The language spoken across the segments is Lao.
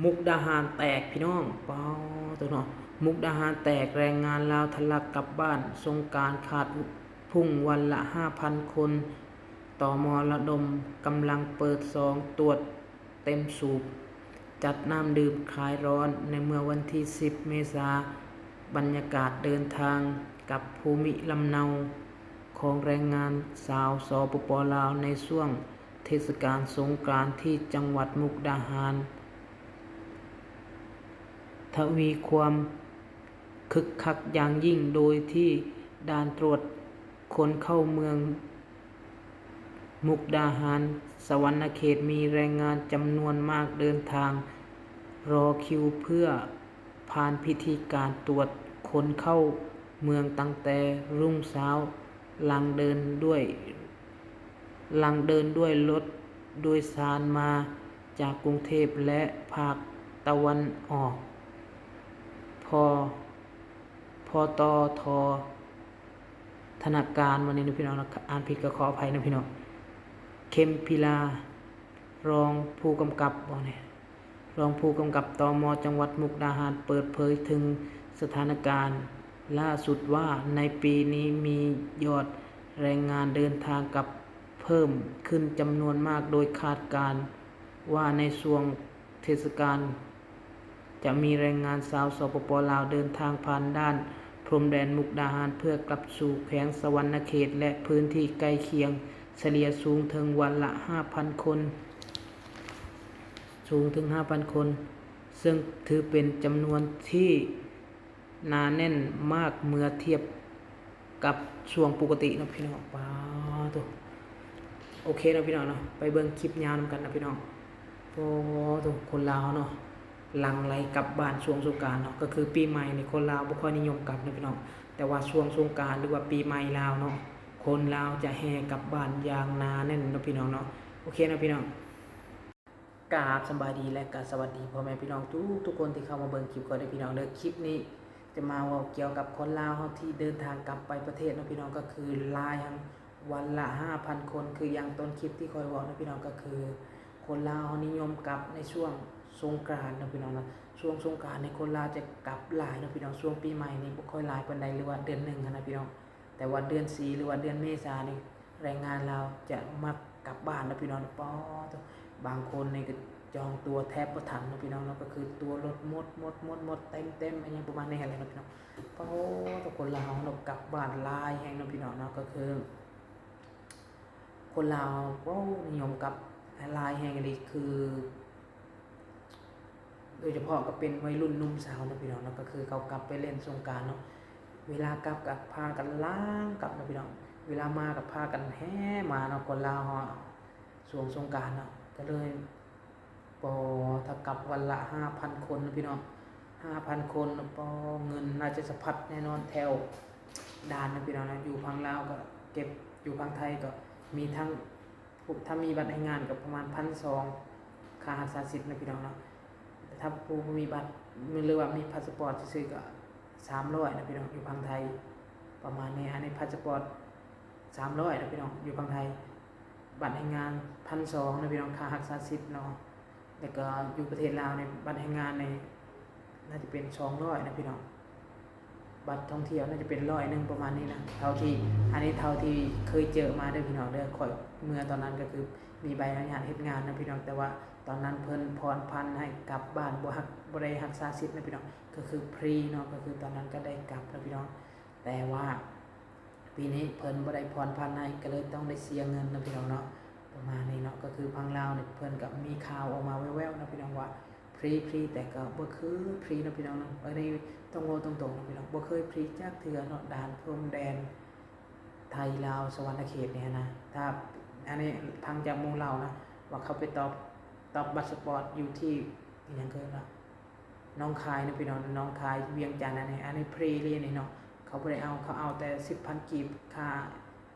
ມຸກດາຫານແຕກພີ່ນ້ອງ ປາໂຕເນາະ ມຸກດາຫານແຕກ ແຮງງານລາວທະລັກກັບບ້ານ ສົງການຂາດພຸ່ງວັນລະຫ້າພັນຄົນ ຕມ ລະດົມກຳລັງເປີດຊອງຕວດເຕັມສູບ ຈັດນ້ຳດື່ມຄາຍຮ້ອນໃນເມື່ອວັນທີສິບເມສາ ບັນຍາກາດເດີນທາງກັບພູມິລຳເນົາຂອງແຮງງານຊາວ ສປປ ລາວ ໃນຊ່ວງ ເທດສະການສົງການທີ່ຈັງຫວັດມຸກດາຫານ ທະວີຄວາມຄຶກຄັກຢ່າງຍິ່ງ ໂດຍທີ່ດ່ານຕວດຄົນເຂົ້າເມືອງມຸກດາຫານ ສະຫວັນນະເຂດ ມີແຮງງານຈຳນວນມາກເດີນທາງລໍຄິວເພື່ອຜ່ານພິທີການຕວດຄົນເຂົ້າເມືອງຕັ້ງແຕ່ຮຸ່ງເຊົ້າ ຫຼັງເດີນດ້ວຍ ຫຼັງເດີນດ້ວຍລົດໂດຍສານມາຈາກກຸງເທບ ແລະ ພາກຕາເວັນອອກ ພ ພຕທ ທະນາຄານ ມື້ນີ້ເນາະພີ່ນ້ອງເນາະ ອ່ານຜິດກໍຂໍອະໄພເນາະພີ່ນ້ອງ ເຂັມພິລາ ຮອງຜູ້ກຳກັບ ບໍ່ແນ່ ຮອງຜູ້ກຳກັບ ຕມ ຈັງຫວັດມຸກດາຫານ ເປີດເຜີຍເຖິງສະຖານະການລ່າສຸດວ່າ ໃນປີນີ້ມີຍອດແຮງງານເດີນທາງກັບເພີ່ມຂຶ້ນຈຳນວນມາກ ໂດຍຄາດການວ່າໃນຊ່ວງເທດສະການ ຈະມີແຮງງານຊາວ ສປປ ລາວ ເດີນທາງຜ່ານດ່ານພົມແດນມຸກດາຫານ ເພື່ອກັບສູ່ແຂວງສະຫວັນນະເຂດ ແລະ ພື້ນທີ່ໃກ້ຄຽງ ສະເລ່ຍສູງເຖິງວັນລະຫ້າພັນຄົນ ສູງເຖິງຫ້າພັນຄົນ ເຊິ່ງຖືເປັນຈຳນວນທີ່ໜາແໜ້ນມາກເມື່ອທຽບກັບຊ່ວງປົກກະຕິເນາະພີ່ນ້ອງ ປາໂຕ ໂອເຄເນາະພີ່ນ້ອງເນາະ ໄປເບິ່ງຄລິບຍາວນຳກັນເນາະພີ່ນ້ອງ ໂອ້ໂຕ ຄົນລາວເຮົາເນາະ ຫຼັ່ງໄຫຼກັບບ້ານຊ່ວງສົງການເນາະ ກໍຄືປີໃໝ່ນີ້ຄົນລາວບໍ່ຄ່ອຍນິຍົມກັບເນາະພີ່ນ້ອງ ແຕ່ວ່າຊ່ວງສົງການ ຫຼືວ່າປີໃໝ່ລາວເນາະ ຄົນລາວຈະແຫ່ກັບບ້ານຢ່າງໜາແໜ້ນເນາະພີ່ນ້ອງເນາະ ໂອເຄເນາະພີ່ນ້ອງ ກາບສະບາຍດີ ແລະ ກະສະຫວັດດີພໍ່ແມ່ພີ່ນ້ອງທຸກໆຄົນທີ່ເຂົ້າມາເບິ່ງຄລິບຂ້ອຍເດີພີ່ນ້ອງເດີ ຄລິບນີ້ຈະມາເວົ້າກ່ຽວກັບຄົນລາວເຮົາທີ່ເດີນທາງກັບໄປປະເທດເນາະພີ່ນ້ອງ ກໍຄືຫຼາຍຫັ້ນ ວັນລະຫ້າພັນຄົນ ຄືຢ່າງຕົ້ນຄລິບທີ່ຂ້ອຍເວົ້າເນາະພີ່ນ້ອງ ກໍຄືຄົນລາວເຮົານິຍົມກັບໃນຊ່ວງສົງການເນາະພີ່ນ້ອງເນາະ ຊ່ວງສົງການນີ້ຄົນລາວຈະກັບຫຼາຍເນາະພີ່ນ້ອງ ຊ່ວງປີໃໝ່ນີ້ບໍ່ຄ່ອຍຫຼາຍປານໃດ ຫຼືວ່າເດືອນໜຶ່ງຫັ້ນນະພີ່ນ້ອງ ແຕ່ວ່າເດືອນສີ່ ຫຼືວ່າເດືອນເມສານີ້ ແຮງງານລາວຈະມັກກັບບ້ານເນາະພີ່ນ້ອງ ປາໂຕ ບາງຄົນນີ້ກໍຈອງຕົ໋ວແທບບໍ່ທັນເນາະພີ່ນ້ອງເນາະ ກໍຄືຕົ໋ວລົດໝົດ ໝົດ ໝົດ ໝົດ ເຕັມ ເຕັມ ອີ່ຫຍັງປະມານນີ້ຫັ້ນແຫຼະເນາະພີ່ນ້ອງ ປາໂຕ ຄົນລາວເຮົາກັບບ້ານຫຼາຍແຮງເນາະພີ່ນ້ອງເນາະ ກໍຄືຄົນລາວ ໂອ້ ນິຍົມກັບຫຼາຍແຮງອີ່ຫຼີ ຄື ໂດຍສະເພາະກໍເປັນໄວລຸ້ນໜຸ່ມສາວເນາະພີ່ນ້ອງເນາະ ກໍຄືເຂົາກັບໄປຫຼິ້ນສົງການເນາະ ເວລາກັບກໍພາກັນຫຼັ່ງກັບເນາະພີ່ນ້ອງ ເວລາມາກໍພາກັນແຫ່ມາເນາະ ຄົນລາວເຮົາຊ່ວງສົງການເນາະ ກໍເລີຍ ປາ ຖ້າກັບວັນລະຫ້າພັນຄົນເນາະພີ່ນ້ອງ ຫ້າພັນຄົນ ປາ ເງິນໜ້າຈະສະພັດແນ່ນອນແຖວດ່ານເນາະພີ່ນ້ອງເນາະ ຢູ່ຝັ່ງລາວກໍເກັບ ຢູ່ຝັ່ງໄທກໍມີທັງ ຖ້າມີບັດແຮງງານກໍປະມານພັນສອງ ຄ່າຮັກສາສິດເນາະພີ່ນ້ອງເນາະ ແຕ່ຖ້າຜູ້ບໍ່ມີບັດ ຫຼືວ່າມີພາສະປອດຊື່ໆກໍສາມຮ້ອຍເນາະພີ່ນ້ອງ ຢູ່ຝັ່ງໄທ ປະມານນີ້ ອັນນີ້ພາສະປອດສາມຮ້ອຍເນາະພີ່ນ້ອງ ຢູ່ຝັ່ງໄທ ບັດແຮງງານພັນສອງເນາະພີ່ນ້ອງ ຄ່າຮັກສາສິດເນາະ ແລ້ວກໍຢູ່ປະເທດລາວນີ້ ບັດແຮງງານນີ້ໜ້າຈະເປັນສອງຮ້ອຍເນາະພີ່ນ້ອງ ບັດທ່ອງທ່ຽວໜ້າຈະເປັນຮ້ອຍໜຶ່ງປະມານນີ້ນະ ເທົ່າທີ່ ອັນນີ້ເທົ່າທີ່ເຄີຍເຈີມາເດີພີ່ນ້ອງເດີ ຂ້ອຍເມື່ອຕອນນັ້ນກໍຄືມີໃບອະນຸຍາດເຮັດງານນະພີ່ນ້ອງ ແຕ່ວ່າຕອນນັ້ນເພິ່ນຜ່ອນຜັນໃຫ້ກັບບ້ານ ບໍ່ຮັກ ບໍ່ໄດ້ຮັກສາສິດນະພີ່ນ້ອງ ກໍຄືຟຣີເນາະ ກໍຄືຕອນນັ້ນກໍໄດ້ກັບນະພີ່ນ້ອງ ແຕ່ວ່າປີນີ້ເພິ່ນບໍ່ໄດ້ຜ່ອນຜັນໃຫ້ ກໍເລີຍຕ້ອງໄດ້ເສຍເງິນນະພີ່ນ້ອງເນາະ ປະມານນີ້ເນາະ ກໍຄືຝັ່ງລາວນີ້ເພິ່ນກໍມີຂ່າວອອກມາແວ່ວໆນະພີ່ນ້ອງວ່າ ຟຣີ ຟຣີ ແຕ່ກໍບໍ່ຄືຟຣີເນາະພີ່ນ້ອງເນາະ ອັນນີ້ຕ້ອງເວົ້າຕົງໆນະພີ່ນ້ອງ ບໍ່ເຄີຍຟຣີຈັກເທື່ອເນາະ ດ່ານພົມແດນໄທລາວສະຫວັນນະເຂດນີ້ນະ ຖ້າ ອັນນີ້ຟັງຈາກໝູ່ເລົ່ານະ ວ່າເຂົາໄປຕອບ ຕອບບັດສະປອດຢູ່ທີ່ ອີ່ຫຍັງເອີ້ນວ່າ ໜອງຄາຍເນາະພີ່ນ້ອງ ໜອງຄາຍ ວຽງຈັນ ອັນນີ້ ອັນນີ້ຟຣີອີ່ຫຼີນີ້ເນາະ ເຂົາບໍ່ໄດ້ເອົາ ເຂົາເອົາແຕ່ສິບພັນກີບ ຄ່າ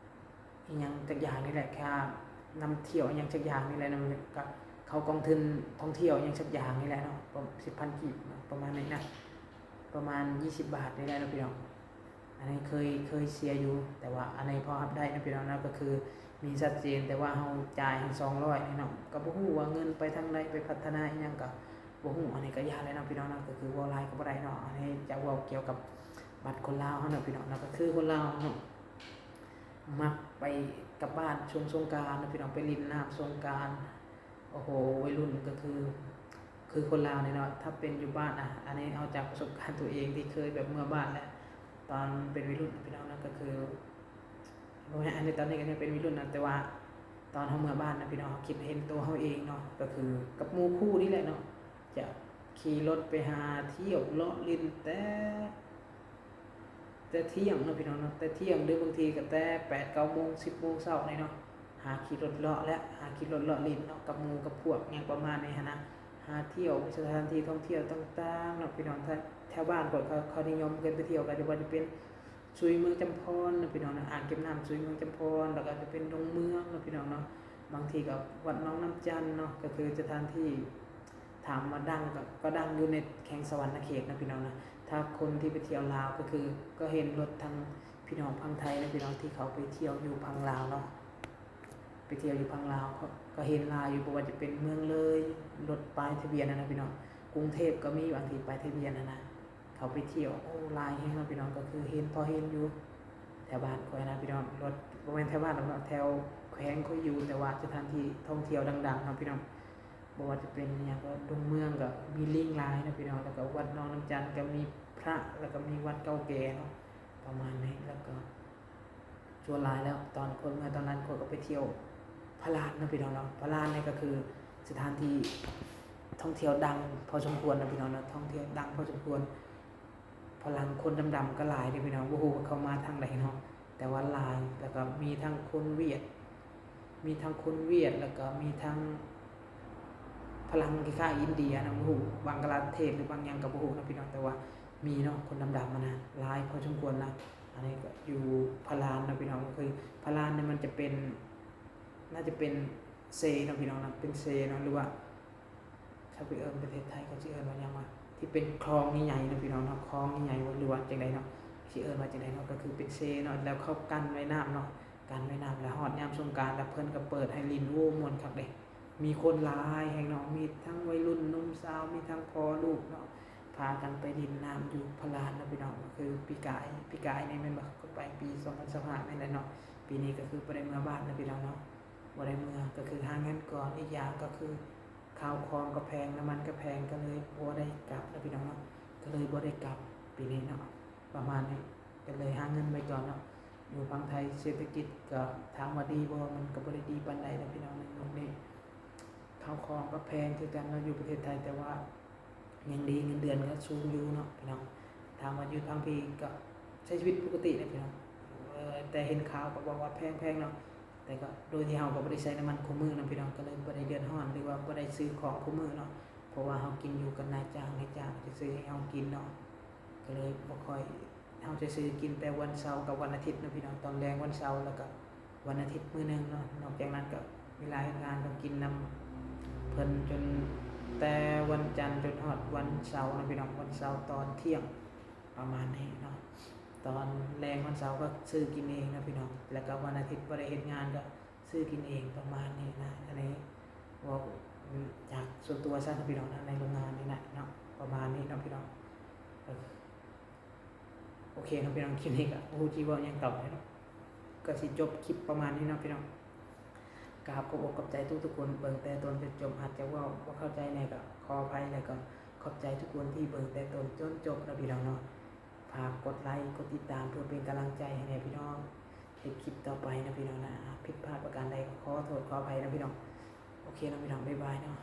ອີ່ຫຍັງຈັກຢ່າງນີ້ແຫຼະ ຄ່ານຳທ່ຽວອີ່ຫຍັງຈັກຢ່າງນີ້ແຫຼະເນາະ ກະເຂົ້າກອງທຶນທ່ອງທ່ຽວອີ່ຫຍັງຈັກຢ່າງນີ້ແຫຼະເນາະ ປະ ສິບພັນກີບເນາະ ປະມານນີ້ນະ ປະມານຊາວບາດນີ້ແຫຼະເນາະພີ່ນ້ອງ ອັນນີ້ເຄີຍ ເຄີຍເສຍຢູ່ ແຕ່ວ່າອັນນີ້ພໍຮັບໄດ້ເນາະພີ່ນ້ອງເນາະ ກໍຄືມີຊັດເຈນ ແຕ່ວ່າເຮົາຈ່າຍໃຫ້ສອງຮ້ອຍນີ້ເນາະ ກໍບໍ່ຮູ້ວ່າເງິນໄປທາງໃດ ໄປພັດທະນາອີ່ຫຍັງກໍ ບໍ່ຮູ້ ອັນນີ້ກໍຢ່າແລ້ວເນາະພີ່ນ້ອງເນາະ ກໍຄືເວົ້າຫຼາຍກໍບໍ່ໄດ້ເນາະ. ອັນນີ້ຈະເວົ້າກ່ຽວກັບບັດຄົນລາວເຮົາເນາະພີ່ນ້ອງເນາະ ກໍຄືຄົນລາວເຮົາເນາະ ມັກໄປກັບບ້ານຊ່ວງສົງການເນາະພີ່ນ້ອງ ໄປຫຼິ້ນນ້ຳສົງການ. ໂອ້ໂຫ ໄວລຸ້ນກໍຄື ຄືຄົນລາວນີ້ເນາະ ຖ້າເປັນຢູ່ບ້ານ ອາ ອັນນີ້ເອົາຈາກປະສົບການຕົວເອງທີ່ເຄີຍແບບເມືອບ້ານແຫຼະ ຕອນເປັນໄວລຸ້ນພີ່ນ້ອງເນາະ ກໍຄື ບໍ່ແມ່ນ ອັນນີ້ຕອນນີ້ກໍຍັງເປັນໄວລຸ້ນນະ ແຕ່ວ່າຕອນເຮົາເມືອບ້ານນະພີ່ນ້ອງ ເຮົາຄິດເຫັນໂຕເຮົາເອງເນາະ ກໍຄືກັບໝູ່ຄູ່ນີ້ແຫຼະເນາະ ຈະຂີ່ລົດໄປຫາທ່ຽວເລາະຫຼິ້ນແຕ່ ແຕ່ທ່ຽງເນາະພີ່ນ້ອງເນາະ ແຕ່ທ່ຽງ ຫຼືບາງທີກໍແຕ່ແປດເກົ້າໂມງ ສິບໂມງເຊົ້ານີ້ເນາະ ຫາຂີ່ລົດເລາະແຫຼະ ຫາຂີ່ລົດເລາະຫຼິ້ນເນາະ ກັບໝູ່ກັບພວກຫຍັງປະມານນີ້ຫັ້ນນະ ຫາທ່ຽວສະຖານທີ່ທ່ອງທ່ຽວຕ່າງໆເນາະພີ່ນ້ອງ. ແຖວ ແຖວບ້ານຂ້ອຍ ເຂົາ ເຂົານິຍົມກັນໄປທ່ຽວກັນ ບໍ່ວ່າຈະເປັນ ສຸຍເມືອງຈຳພອນເນາະພີ່ນ້ອງເນາະ ອ່າງເກັບນ້ຳສຸຍເມືອງຈຳພອນ ແລ້ວກໍຈະເປັນດົງເມືອງເນາະພີ່ນ້ອງເນາະ ບາງທີກໍວັດໜອງນ້ຳຈັນເນາະ ກໍຄືສະຖານທີ່ ຖາມວ່າດັງກໍ ກໍດັງຢູ່ໃນແຂວງສະຫວັນນະເຂດເນາະພີ່ນ້ອງເນາະ. ຖ້າຄົນທີ່ໄປທ່ຽວລາວກໍຄື ກໍເຫັນລົດທາງພີ່ນ້ອງຝັ່ງໄທເນາະພີ່ນ້ອງ ທີ່ເຂົາໄປທ່ຽວຢູ່ຝັ່ງລາວເນາະ ໄປທ່ຽວຢູ່ຝັ່ງລາວ ກໍ ກໍເຫັນຫຼາຍຢູ່ ບໍ່ວ່າຈະເປັນເມືອງເລີຍ ລົດປ້າຍທະບຽນຫັ້ນນະພີ່ນ້ອງ ກຸງເທບກໍມີ ບາງທີປ້າຍທະບຽນຫັ້ນນະ ເຂົາໄປທ່ຽວ ໂອ້ ຫຼາຍແຮງເນາະພີ່ນ້ອງ ກໍຄືເຫັນ ພໍເຫັນຢູ່ແຖວບ້ານຂ້ອຍນະພີ່ນ້ອງ ລົດ ບໍ່ແມ່ນແຖວບ້ານດອກເນາະ ແຖວແຂວງຂ້ອຍຢູ່ ແຕ່ວ່າສະຖານທີ່ທ່ອງທ່ຽວດັງໆເນາະພີ່ນ້ອງ ບໍ່ວ່າຈະເປັນຫຍັງກໍດົງເມືອງກໍມີລິງຫຼາຍເນາະພີ່ນ້ອງ ແລ້ວກໍວັດໜອງນ້ຳຈັນກໍມີພະ ແລ້ວກໍມີວັດເກົ່າແກ່ເນາະ ປະມານນີ້ ແລ້ວກໍ ສ່ວນຫຼາຍແລ້ວຕອນຂ້ອຍເມືອຕອນນັ້ນ ຂ້ອຍກໍໄປທ່ຽວພະລານເນາະພີ່ນ້ອງເນາະ. ພະລານນີ້ກໍຄືສະຖານທີ່ທ່ອງທ່ຽວດັງພໍສົມຄວນເນາະພີ່ນ້ອງເນາະ ທ່ອງທ່ຽວດັງພໍສົມຄວນ. ຝຣັ່ງຄົນດຳໆກໍຫຼາຍເດ້ພີ່ນ້ອງ ບໍ່ຮູ້ວ່າເຂົາມາທາງໃດເນາະ ແຕ່ວ່າຫຼາຍ ແລ້ວກໍມີທັງຄົນຫວຽດ ມີທັງຄົນຫວຽດ ແລ້ວກໍມີທັງຝຣັ່ງຄ້າຍໆອິນເດຍນະ ບໍ່ຮູ້ບັງກະລາເທດ ຫຼືບັງຫຍັງກໍບໍ່ຮູ້ເນາະພີ່ນ້ອງ ແຕ່ວ່າມີເນາະ ຄົນດຳໆຫັ້ນນະ ຫຼາຍພໍສົມຄວນນະ. ອັນນີ້ກໍຢູ່ພະລານເນາະພີ່ນ້ອງ ກໍຄືພະລານນີ້ມັນຈະເປັນ ໜ້າຈະເປັນເຊເນາະພີ່ນ້ອງເນາະ ເປັນເຊເນາະ ຫຼືວ່າ ຖ້າໄປເອີ້ນປະເທດໄທເຂົາຊິເອີ້ນວ່າຫຍັງວະ ທີ່ເປັນຄລອງໃຫຍ່ໆເນາະພີ່ນ້ອງເນາະ ຄລອງໃຫຍ່ໆ ຫຼືວ່າຈັ່ງໃດເນາະ ຊິເອີ້ນວ່າຈັ່ງໃດເນາະ ກໍຄືເປັນເຊເນາະ ແລ້ວເຂົາກັ້ນໄວ້ນ້ຳເນາະ ກັ້ນໄວ້ນ້ຳ ແລ້ວຮອດຍາມສົງການ ແລ້ວເພິ່ນກໍເປີດໃຫ້ຫຼິ້ນ ໂອ້ ມ່ວນຄັກເດ້ ມີຄົນຫຼາຍແຮງເນາະ ມີທັງໄວລຸ້ນ ໜຸ່ມສາວ ມີທັງພໍ່ລູກເນາະ ພາກັນໄປຫຼິ້ນນ້ຳຢູ່ພະລານເນາະພີ່ນ້ອງ. ຄືປີກາຍ ປີກາຍນີ້ແມ່ນບໍ່ ກໍໄປປີສອງພັນຊາວຫ້ານີ້ແຫຼະເນາະ ປີນີ້ກໍຄືບໍ່ໄດ້ເມືອບ້ານເນາະພີ່ນ້ອງເນາະ ບໍ່ໄດ້ເມືອ ກໍຄືຫາເງິນກ່ອນ ອີກຢ່າງກໍຄື ຂ້າວຂອງກໍແພງ ນ້ຳມັນກໍແພງ ກໍເລີຍບໍ່ໄດ້ກັບເນາະພີ່ນ້ອງເນາະ ກໍເລີຍບໍ່ໄດ້ກັບປີນີ້ເນາະ ປະມານນີ້ ກໍເລີຍຫາເງິນໄວ້ກ່ອນເນາະ. ຢູ່ຝັ່ງໄທເສດຖະກິດກໍຖາມວ່າດີບໍ່ ມັນກໍບໍ່ໄດ້ດີປານໃດເນາະພີ່ນ້ອງ ໃນຍຸກນີ້ ຂ້າວຂອງກໍແພງຄືກັນເນາະ ຢູ່ປະເທດໄທ ແຕ່ວ່າຍັງດີ ເງິນເດືອນກໍສູງຢູ່ເນາະພີ່ນ້ອງ. ຖາມວ່າຢູ່ທາງພີ້ກໍໃຊ້ຊີວິດປົກກະຕິເດ້ພີ່ນ້ອງ ເອີ ແຕ່ເຫັນຂ່າວກໍບອກວ່າແພງໆເນາະ ແຕ່ກໍໂດຍທີ່ເຮົາກໍບໍ່ໄດ້ໃຊ້ນ້ຳມັນຄູ່ມື້ເນາະພີ່ນ້ອງ ກໍເລີຍບໍ່ໄດ້ເດືອດຮ້ອນ ຫຼືວ່າບໍ່ໄດ້ຊື້ຂອງຄູ່ມື້ເນາະ ເພາະວ່າເຮົາກິນຢູ່ກັບນາຍຈ້າງ ນາຍຈ້າງຈະຊື້ໃຫ້ເຮົາກິນເນາະ ກໍເລີຍບໍ່ຄ່ອຍ ເຮົາຈະຊື້ກິນແຕ່ວັນເສົາກັບວັນອາທິດເນາະພີ່ນ້ອງ ຕອນແລງວັນເສົາ ແລ້ວກໍວັນອາທິດມື້ໜຶ່ງເນາະ ນອກຈາກນັ້ນກໍເວລາເຮັດງານກໍກິນນຳເພິ່ນຈົນແຕ່ວັນຈັນຈົນຮອດວັນເສົາເນາະພີ່ນ້ອງ ວັນເສົາຕອນທ່ຽງ ປະມານນີ້ເນາະ ຕອນແລງວັນເສົາກໍຊື້ກິນເອງເນາະພີ່ນ້ອງ ແລ້ວກໍວັນອາທິດບໍ່ໄດ້ເຮັດງານກໍ ຊື້ກິນເອງປະມານນີ້ນະ. ອັນນີ້ເວົ້າຈາກສ່ວນຕົວຊະເນາະພີ່ນ້ອງນະ ໃນໂຮງງານນີ້ນະເນາະ ປະມານນີ້ເນາະພີ່ນ້ອງ. ເອີ ໂອເຄເນາະພີ່ນ້ອງ ຄລິບນີ້ກໍບໍ່ຮູ້ຊິເວົ້າຫຍັງຕໍ່ເນາະ ກໍຊິຈົບຄລິບປະມານນີ້ເນາະພີ່ນ້ອງ. ກາບຂອບອົກຂອບໃຈທຸກໆຄົນ ເບິ່ງແຕ່ຕົ້ນຈົນຈົບ ອາດຈະເວົ້າບໍ່ເຂົ້າໃຈແດ່ກໍຂໍອະໄພ ແລ້ວກໍຂອບໃຈທຸກຄົນທີ່ເບິ່ງແຕ່ຕົ້ນຈົນຈົບເນາະພີ່ນ້ອງເນາະ. ຝາກກົດໄລກົດຕິດຕາມເພື່ອເປັນກຳລັງໃຈໃຫ້ແດ່ພີ່ນ້ອງ ເຮັດຄລິບຕໍ່ໄປນະພີ່ນ້ອງນະ. ຫາກຜິດພາດປະການໃດກໍຂໍໂທດຂໍອະໄພນະພີ່ນ້ອງ. ໂອເຄເນາະພີ່ນ້ອງ ບາຍບາຍເນາະ.